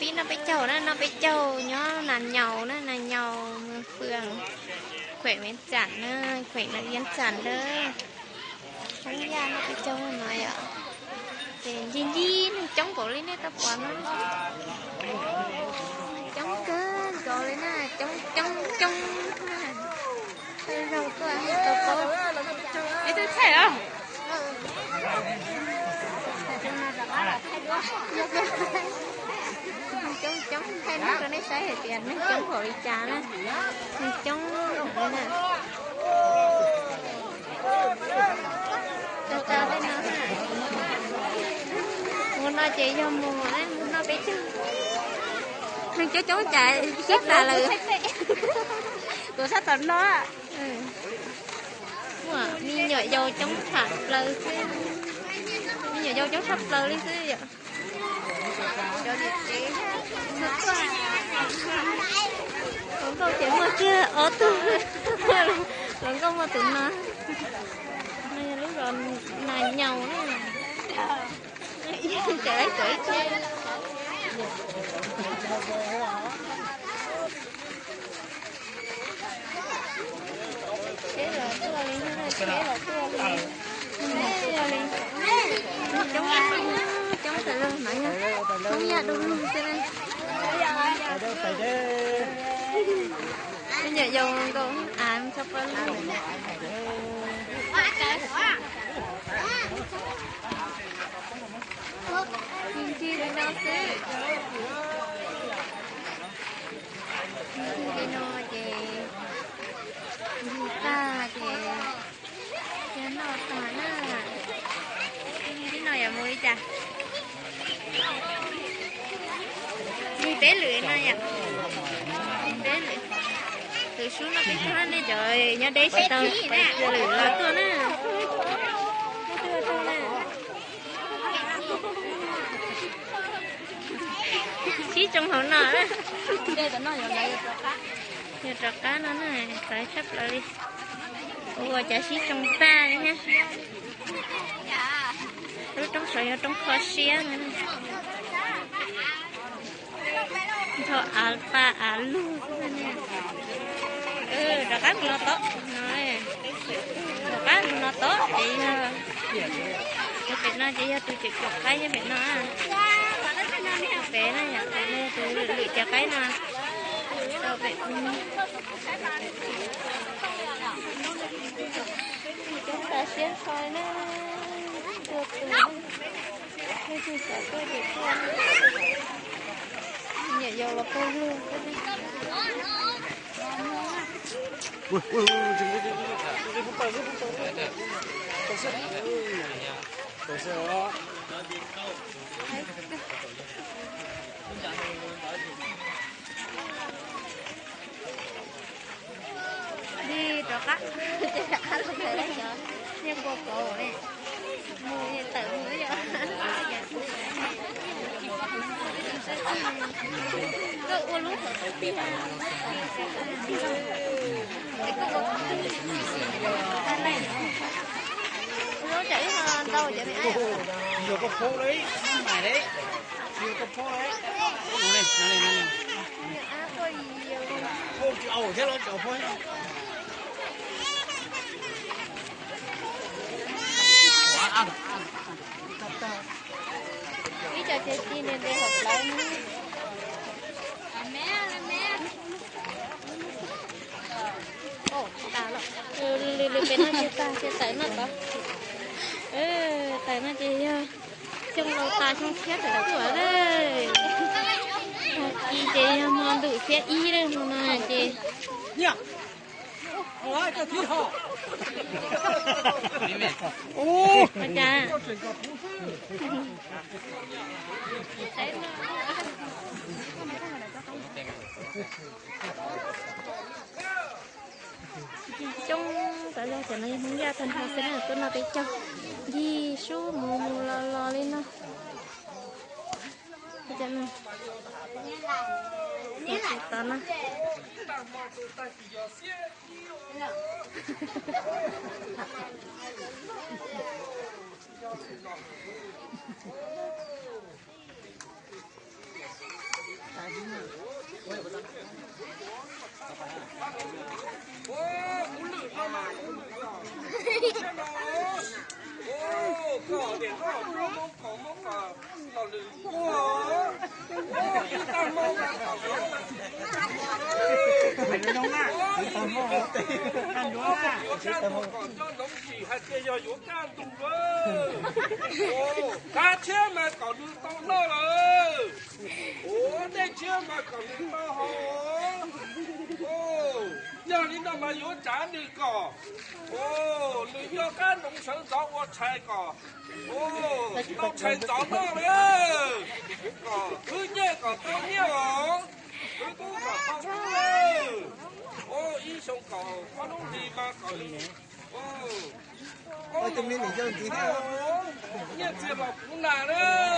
Pib noj peb caug na, noj peb caug nyob Nas Nyaus na, Nas Nyaus, Mws Fwm, khuem Viav Tsam na, khuem Viav Tsam na. Hoob Yaj noj peb caug no yom. Ces ncig ncig neeg coob npaum li nej tau pom no. Coob kawg nkaus li na, coob coob coob na. Thawj zaug tuaj tau paub. Ib tug txhais os. Coob coob, thaij neeg rau nej saib hais tias neeg coob npaum li cas na. Neeg coob na. Tau tau tej no. Mus no ces yog mus na, mus no peb caug. Neeg coob coob cas sib tas lawm. Kuv sab tom no. Muaj me nyuam yaus coob tshaj plaws xwb. Me nyuam yaus coob tshaj plaws li xwb yom. Cov niam tsev, hluas nkauj ces muaj kiag ob tug, hluas nkauj muaj tus no. No yog lub zos Nas Nyaus na. Tseem laib tseem ib tug. Tsheb los tuaj li, tsheb los tuaj li, tuaj li. Coob, coob tas zog no yog Hoob Yaj du lug xwb na. Me nyuam yaus nkaus av tshaj plaws li. Ncig ncig li no xwb. Ncig li no ces ncig tag ces yog noj tag na. Ncig no yog mus li cas? Ncig peb lwm no yom. Ncig peb lwm. Tus sub no peb tug nej cov nyob deb tsis tau lwm los tuaj na. Sib tsoo hauv no na. Yog rov qab no na, txawv tshaj plaws li. Ua cas sib tsoo tag li thiab. Lub roob saud yog roob kho siab no. Nrho av pa av lug xwb ne. Rov qab mus no tod no, rov qab mus no tod ces yog pem no ces yog tus cov cov qaib nyob pem no. Pem no yog tus lwm lwm cov qaib no. Tau pem coob tas siab nrho na. Tuaj tus, nej tsis xav tuaj ces tuaj. Niam yau los pawg lug. Dig rov qab, rov qab los ntawm cov niag kua kauv ne, mus tawm mus yom. Koj ua lub hauv tiag. Lub tsam ib no ntau cov me ab. Ib co ces ci ntev ntev hauv plawv no. Lwm lwm pem no ces tag ces tawm no tod. Tawm no ces yog xyoo laus tas xyoo tshiab tawm tuaj lawm. Tag kis ces yog hmo ntuj xiab ib lawm, hmo no ces Xyoo tas zog cov no yog Hmoob Yaj tag nrho xwb na, tuaj noj peb caug, ncig sub mus mus los los li no. Tod no. Hais tias yog yuav kaj ntug lawm. Qab tshiab mas kom nws tau noj lawm. Ua dej tshiab mas kom nws tau haus. Yog li no mas yuav tsav nws kom, nws nyob qab nroos sawv ntxov ua tshais kom tau tshais ntxov noj lawm. Kom khwv nyiaj kom tau nyiaj os, khwv kub kom tau kub lawm. Ib xyoo kom ob lub hlis mas kom nws nyiaj txiag los puv nas lawm.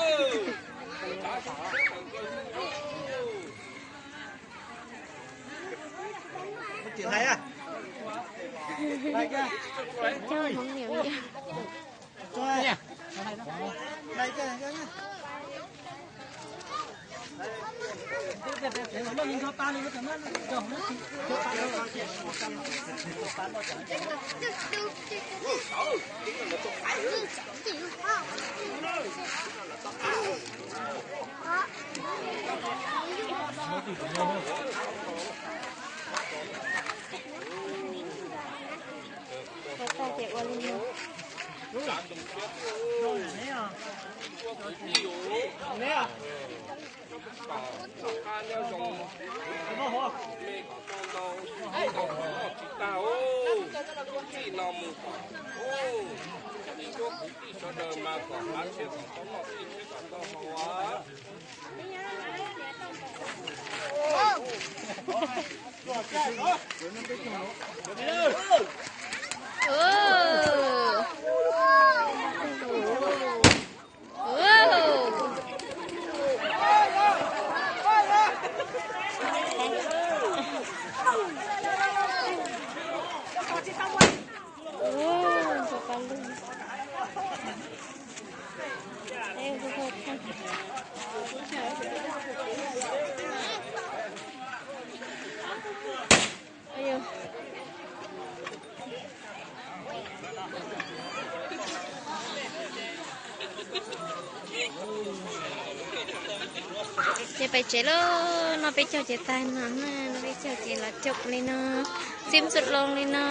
Ces pais tsev lauj, noj peb caug ces tag no na, noj peb caug ces los coj li no, xib xub loo li no.